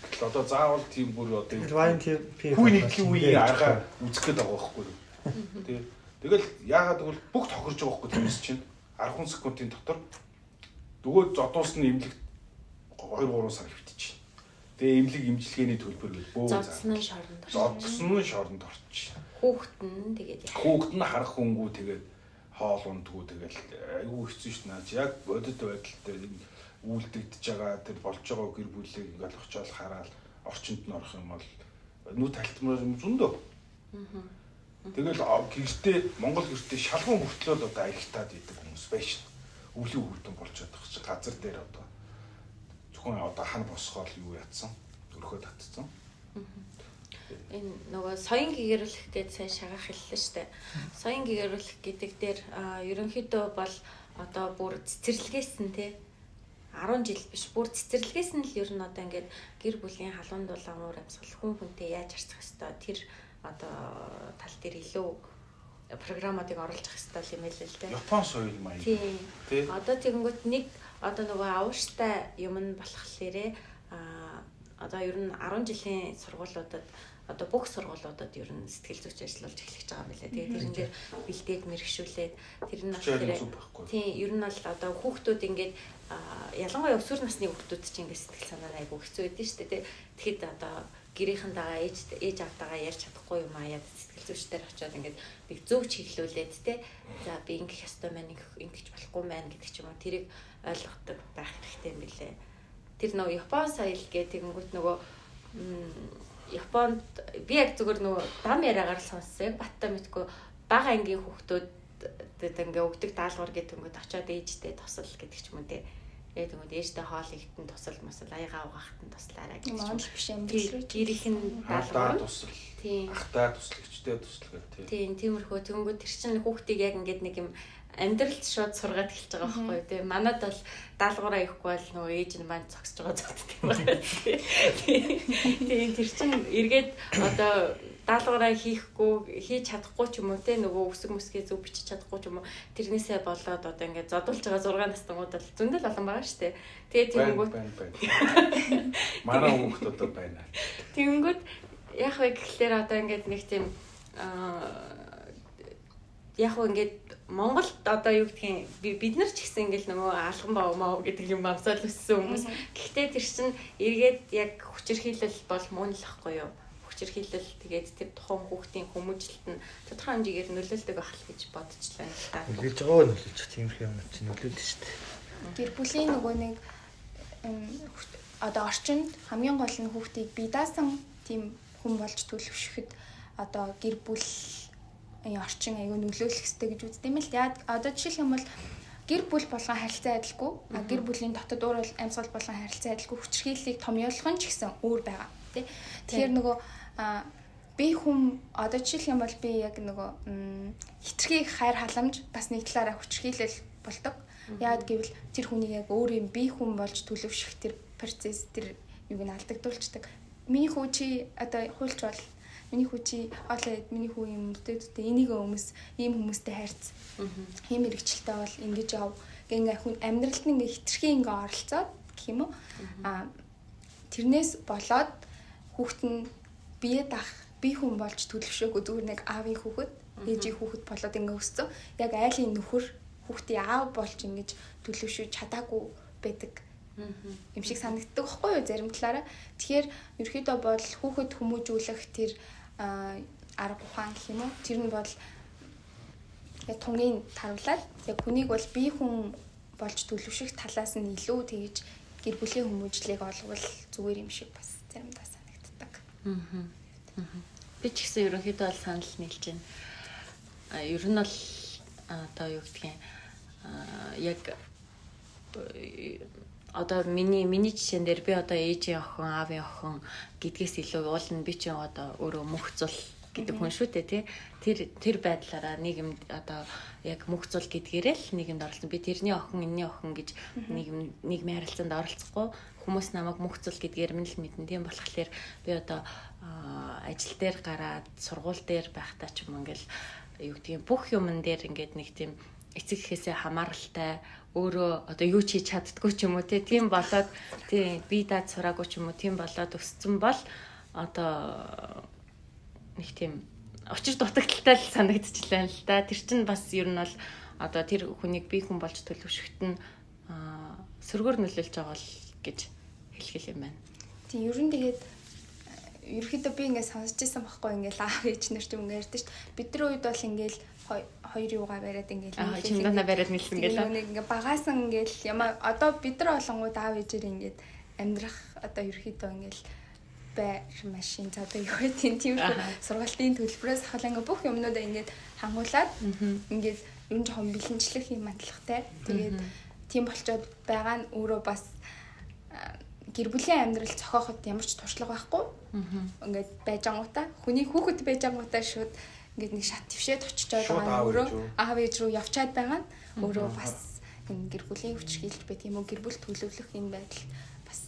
Гэтэл одоо заавал тийм бүр одоо вайн пир хүн нийтлийн үеийн арга үзэх гээд байгаа байхгүй юу? Тий. Тэгэл яагаад гэвэл бүх тохирж байгаа байхгүй тэрнээс чинь 10 секундын дотор нөгөө зодуулсан эмнэлэг 2-3 сар хэвтэж. Тэгээ эмнэлэг эмчилгээний төлбөр гэж бөө зодсон нь шоронд орчих. Зодсон нь шоронд орчих. Хүүхэд нь тэгээд хүүхэд нь харах хөнгүү тэгээд хоол ундгүү тэгэл айгүй хэцүү шүү дээ. Яг бодит байдал дээр энэ үйлдэгдэж байгаа тэр болж байгаа гэр бүлийг ингээл очиод хараал орчинд нь орох юм бол нүд талтмаар юм зөндөө. Тэгэл гэртээ Монгол гэртээ шалгуун мөртлөө одоо аягтаад идэг хүмүүс байж шин. Өвлийн хүрдэн болж чадах чи газар дээр одоо зөвхөн одоо хан босгоол юу ятсан өрхөө татцсан. Энэ нөгөө соён гэгэрүүлэх гэж сайн шагаах хэллээ шүү дээ. Соён гэгэрүүлэх гэдэг дээр ерөнхийдөө бол одоо бүр цэцэрлэгээс нь те 10 жил биш бүр цэцэрлэгээс нь л ер нь одоо ингээд гэр бүлийн халуун дулаан уур амьсгал хүн хүнтэй яаж харьцах ёстой тэр одоо тал дээр илүү програмуудыг оруулах ёстой юм байл л дээ. Япон соёл маяг. Тийм. Одоо тэгэнгүүт нэг одоо нөгөө авууштай юм нь болохлээрээ одоо ер нь 10 жилийн сургуулиудад одоо бүх сургуулиудад ер нь сэтгэл зүйч ажиллуулж эхлэх гэж байгаа юм билээ. Тэгээд тэрэн дээр бэлдээд мэрэгшүүлээд тэр нь болохоор тийм ер нь бол одоо хүүхдүүд ингээд ялангуяа өсвөр насны хүүхдүүд чинь ингээд сэтгэл санаа айгүй хэцүү байдэн шүү дээ. Тэгэхэд одоо гэрийнхэн дагаа ээж аавтайгаа ярьж чадахгүй юм аа яа сэтгэл зүйчдэр очиод ингээд нэг зөв чиглүүлээд те за би ингэх ёстой маань ингэж болохгүй маань гэдэг ч юм уу тэрийг ойлгодог байх хэрэгтэй юм билээ. Тэр нөгөө Япон соёл гэх тэгэнгүүт нөгөө Японд би яг зүгээр нөгөө дам яриагаар л сонссон. Яг баттай мэдгүй бага ангийн хүүхдүүд ингээ өгдөг даалгавар гэдэг ингээд очиод ээжтэй тусал гэдэг ч юм уу те. Тэгээд тэгмүүд ээжтэй хоол ихтэн тусал мусал аягаа угаахтан туслаарай гэж. Онл биш амьдрал рүү гэрийнх нь даалгавар тусал. Тийм. Ахтай тусал, эгчтэй тусал гэх тийм. Тийм, тиймэрхүү тэнгүүд тэр чинь хүүхдийг яг ингээд нэг юм амьдралд шууд сургаад эхэлж байгаа байхгүй юу тийм. Манад бол даалгавраа ихгүй бол нөгөө ээж нь маань зогсож байгаа зоддог юм байна. Тийм, тэр чинь эргээд одоо даалгавраа хийхгүй, хийж чадахгүй ч юм уу те, нөгөө үсэг мүсгээ зөв бичиж чадахгүй ч юм уу, тэрнээсээ болоод одоо ингээд зодуулж байгаа 6 настангууд бол зөндөл олон байгаа шүү дээ. Тэгээ тэгэнгүүт манай хүүхд одоо байна. Тэгэнгүүт яах вэ гэхлээр одоо ингээд нэг тийм яг хөө ингээд Монголд одоо юу гэдгийг бид нар ч гэсэн ингээл нөгөө алган баа маа гэдэг юм амсаал өссөн хүмүүс. Гэхдээ тэр чинь эргээд яг хүчирхийлэл бол мөн л ахгүй юу? Хүчирхийлэл тэгээд тэр тухайн хүүхдийн хүмүүжлэлт нь тодорхой хэмжээгээр нөлөөлдөг байх л гэж бодчихлаа л та. Нөлөөлж байгаа нөлөөлж тиймэрхүү юм чинь нөлөөлдөг шүү дээ. Гэр бүлийн нөгөө нэг одоо орчинд хамгийн гол нь хүүхдийг бие даасан тийм хүн болж төлөвшөхөд одоо гэр бүл орчин аягүй нөлөөлөх ёстой гэж үздэг юм л. Яг одоо жишээлх юм бол гэр бүл болгон харилцаа адилгүй, гэр бүлийн дотод өөр амьсгал болгон харилцаа адилгүй, хүчирхийллийг томьёолох нь ч гэсэн өөр байгаа тий. Тэгэхээр нөгөө би хүн одоо жишээлх юм бол би яг нөгөө хитрхи хайр халамж бас нэг талаараа хүчирхийлэл болдог. Яагаад гэвэл тэр хүний яг өөр юм би хүн болж төлөвшөх тэр процесс тэр юуг нь алдагдуулцдаг. Миний хүү чи одоо хуульч бол миний хүү чи хоолой миний хүү юм өмсдөд энийг өмс ийм хүмүүстэй харьц. Ийм мэрэгчлээ бол ингэж яв. Ингээ хүн амьдралд нь ингээ хитрхи ингээ оролцоод гэх юм уу? Тэрнээс болоод хүүхэд нь бие даах би хүн болж төлөвшөөгүй зүгээр нэг аавын хүүхэд, ээжийн хүүхэд болоод ингээ өссөн. Яг айлын нөхөр хүүхдийн аав болж ингэж төлөвшөж чадаагүй байдаг юм шиг санагддаг байхгүй юу зарим талаараа. Тэгэхээр ерөөхдөө бол хүүхэд хүмүүжүүлэх тэр арга ухаан гэх юм уу? Тэр нь бол яг тунгийн таруулаад яг хүнийг бол бие хүн болж төлөвшөх талаас нь илүү тэгж гэр бүлийн хүмүүжлийг олгол зүгээр юм шиг бас заримдаа санагддаг. Би ч гэсэн ерөнхийдөө бол санал нийлж байна. Ер нь бол одоо юу гэдгийг яг одоо миний жишээн дээр би одоо ээжийн охин, аавын охин гэдгээс илүү уул нь би чинь одоо өөрөө мөх зул гэдэг хүн шүү дээ тий. Тэр байдлаараа нийгэмд одоо яг мөх зул гэдгээрээ л нийгэмд оролцсон. Би тэрний охин, энэний охин гэж нийгмийн харилцаанд оролцохгүй хүмүүс намайг мөх зул гэдгээр минь л мэднэ. Тийм болохоор би одоо ажил дээр гараад сургууль дээр байхдаа ч юм ингээл юу гэдгийг бүх юмн дээр ингээд нэг тийм эцэг эхээсээ хамааралтай өөрөө одоо юу ч хийж чаддгүй ч юм уу тийм болоод тийм би даад сураагүй ч юм уу тийм болоод өссөн бол одоо нэг тийм учир дутагдaltaй л санагдчихлаа л да. Тэр чинь бас ер нь бол одоо тэр хүнийг би хүн болж төлөвшөхт нь сөргөөр нөлөөлж байгаа л гэж хэлэх юм байна. Тийм ер нь тэгээд ерөөхдөө би ингээд сонсч ирсэн байхгүй ингээл аав ээж нар ч юм ингээд ярьдэн шүү дээ. Бидний үед бол ингээл хоёр юугаа бариад ингээл чимдана бариад нийлсэн гэлээ. Нэг ингээ багаасан ингээл ямаа одоо бид нар олонгууд аав ээжээр ингээд амьдрах одоо ерөөхдөө ингээл байр машин за одоо юу вэ тийм сургалтын төлбөрөөс ахал ингээ бүх юмнуудаа ингээд хангуулад ингээд ер нь жоохон бэлэнчлэх юм мантлагтай. Тэгээд тийм болчоод байгаа нь өөрөө бас гэр бүлийн амьдрал зохиоход ямар ч туршлага байхгүй. Ингээд байж ангуудаа хүний хүүхэд байж ангуудаа шууд ингээд нэг шат твшээд очичоод байгаа нь өөрөө аав ээж рүү явчаад байгаа нь өөрөө бас энэ гэр бүлийн хүчирхийлж байт юм уу гэр бүл төлөвлөх энэ байдал бас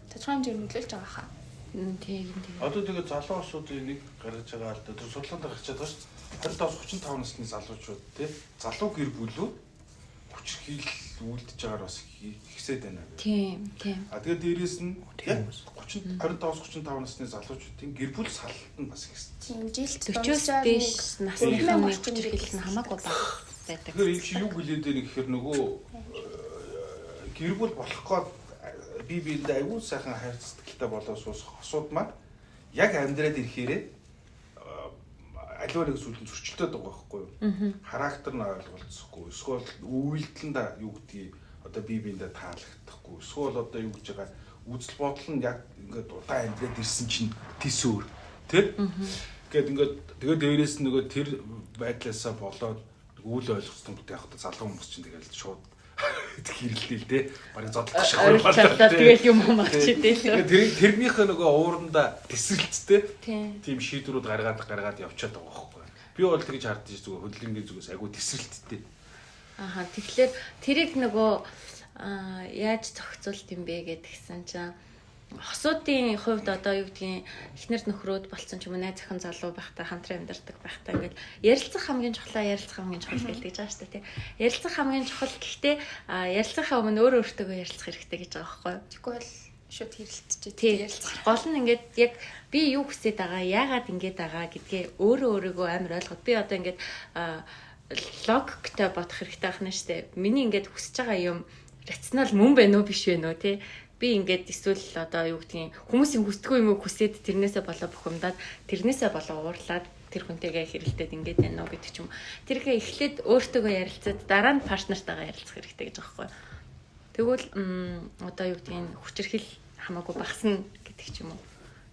тодорхой хэмжээгээр нөлөөлж байгаа хаа. Тийм тийм. Одоо тэгээд залуу улсуудын нэг гаргаж байгаа л да. Тэр судалгаанд гарчаад байгаа шүү дээ. 25-35 насны залуучууд тий залуу гэр бүлүүд хүчирхийлэл үлдэж байгаагаар бас ихсээд байна гэх. Тийм, тийм. А тэгээд дээрээс нь 25-35 насны залуучуудын гэр бүл салалт нь бас ихсэн. Тийм, жилд 40-оос дээш насны хүчирхийлэл нь хамаагүй бага байдаг. Тэгэхээр энэ чинь юу гэлээд байна гэхээр нөгөө гэр бүл болох гээд бие биендээ аюул сайхан хайр сэтгэлтэй болоо суусах хосууд маань яг амьдраад ирэхээрээ аливаа нэг зүйлд зөрчилдөд байгаа байхгүй юу? Характер нь ойлголцохгүй, эсвэл үйлдэлэндээ юу гэдгийг одоо бие биендээ таалагдахгүй, эсвэл одоо юу гэж байгаа үзэл бодол нь яг ингээд удаан амьдраад ирсэн чинь тис өөр, тий? Ингээд ингээд тэгээд дээрээс нь нөгөө тэр байдлаасаа болоод үйл ойлгоцсон гэдэг яг одоо залуу хүмүүс чинь тэгэл шууд Хэрэлдээл те. Бараг зодлох шиг байна. Тэгэл юм мах чи дээ. Тэр тэрнийхээ нөгөө ууранда тесрэлцтэй тийм шийдвэрүүд гаргаад явчаад байгаа байхгүй. Би бол тэгж хардж зүгээр хөдөлгөнгийн зүгээс айгүй тесрэлттэй. Аха, тэгэхээр тэрийг нөгөө яаж зохицуулт юм бэ гэдгсэн чинь хосуудын хувьд одоо юу гэдгийг эхнэр нөхрөөд болцсон ч юм уу, найз охин залуу байхдаа хамтран амьдардаг байхдаа ингээд ярилцах хамгийн чухлаа, ярилцах хамгийн чухал гэдэг байгаа шүү дээ, тий. Ярилцах хамгийн чухал, гэхдээ ярилцахаа өмнө өөрөө өөртөөгөө ярилцах хэрэгтэй гэж байгаа байхгүй юу? Тэгвэл бол шууд хэрэлтчихээ ярилцах. Гол нь ингээд яг би юу хүсэж байгаа, яагаад ингэж байгаа гэдгээ өөрөө өөрийгөө амар ойлгоод би одоо ингээд логиктой бодох хэрэгтэй байна шүү дээ. Миний ингээд хүсэж байгаа юм рационал мөн байна уу, биш вэ нөө, тий? Би ингээд эсвэл одоо юу гэдгийг хүмүүсийн хүсдэггүй юм уу хүсээд тэрнээсээ болоо бухимдаад тэрнээсээ болоо уурлаад тэр хүнтэйгээ хэрэлдээд ингээд байна уу гэдэг ч юм. Тэрхээ эхлээд өөртөөгөө ярилцаад дараа нь партнертайгаа ярилцах хэрэгтэй гэж байгаа байхгүй. Тэгвэл одоо юу гэдгийг хүчирхэл хамаагүй багасна гэдэг ч юм уу.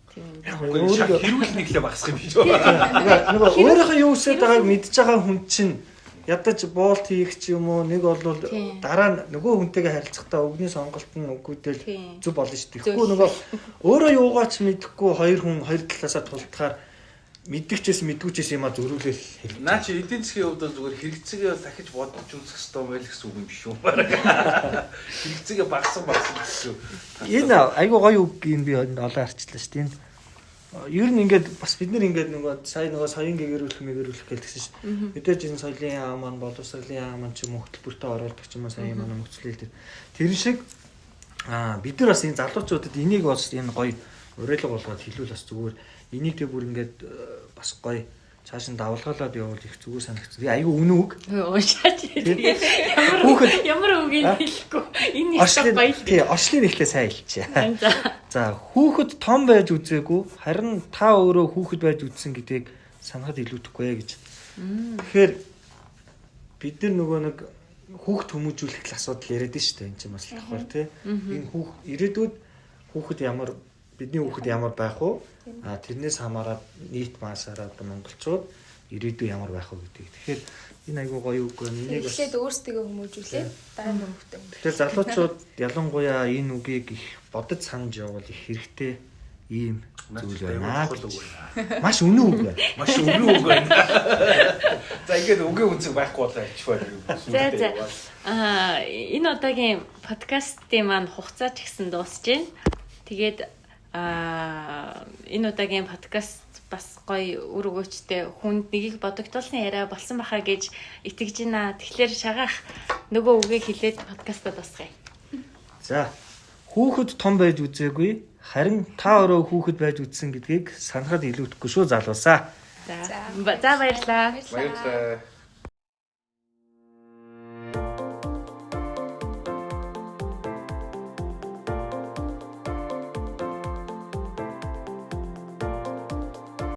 Тийм юм. Өөрийгөө хэрүүл нэглээ багасах юм биш үү? Нөгөө өөрийнхөө юу хүсэж байгааг мэдж байгаа хүн чинь ядаж боолт хийх ч юм уу, нэг бол дараа нь нөгөө хүнтэйгээ харилцахдаа үгний сонголт нь үгүйдэл зөв болно шүү дээ. Тэгэхгүй нөгөө өөрөө юугаа ч мэдэхгүй хоёр хүн хоёр талаасаа тулдахаар мэддэгчээс мэдгүүчээс юм а зөрүүлэл хэрэг. Наа чи эдийн засгийн хувьд зүгээр хэрэгцээгээ бол дахиж бодож үзэх хэрэгтэй байл гэсэн үг юм биш үү? Хэрэгцээгээ багсан гэсэн. Энэ айгуу гоё үг юм, би олон арчлаа шүү дээ. Энэ ер нь ингээд бас бид нар ингээд нөгөө сая нөгөө соён гэгэрүүлэх мэгэрүүлэх гэлтгсэн шүү. Мэдээж энэ соёлын яам маань боловсролын яам маань ч юм уу хөтөлбөртөө оруулдаг ч юм уу сая манай мөцлөл дээр. Тэр шиг бид нар бас энэ залуучуудад энийг бас энэ гоё уриалга болгоод хэлвэл бас зүгээр. Энийг тэг бүр ингээд бас гоё цааш нь давлгаалаад явуул их зүгээр санагдсан. Тэгээ айгүй үнэн үг. Уншаач. Ямар үгийг хэлэхгүй. Энэ их гоё. Тий, орчлын ихлээ сайн хэлчихэ. За, хүүхэд том байж үзээгүй, харин та өөрөө хүүхэд байж үзсэн гэдгийг санахад илүүдэхгүй гэж. Тэгэхээр бид нар нөгөө нэг хүүхд хүмүүжүүлэх асуудал яриад нь шүү дээ. Энэ чинь бас давхар тий. Энэ хүүх ирээдүйд хүүхэд ямар бидний хүүхэд ямар байх вэ? А тэрнээс хамаарат нийт маасаараа одоо монголчууд ирээдүй ямар байх вэ гэдэг. Тэгэхээр энэ айгүй гоё үг байна. Энийг бас эхлээд өөрсдөө хүмүүжүүлээ, дараа нь хүүхдээ. Тэгэхээр залуучууд ялангуяа энэ үгийг их бодож санаж явбал их хэрэгтэй ийм зүйл байна. Маш үнэн үг байна. Маш үнэн үг байна. За ингээд үгийн үнцэг байхгүй болоо явчих байна. За за. Энэ удаагийн подкастын маань хугацаа ч гэсэн дуусж байна. Тэгээд энэ удаагийн подкаст бас гоё үр өгөөчтэй хүнд нэгийг бодогдуулсан яриа болсон баха гэж итгэж байна. Тэгэхээр шагаах нөгөө үгээ хэлээд подкастаа дуусгая. За, хүүхэд том байж үзээгүй, харин та өөрөө хүүхэд байж үзсэн гэдгийг санахад илүүдэхгүй шүү залуусаа. За баярлалаа. Баярлалаа.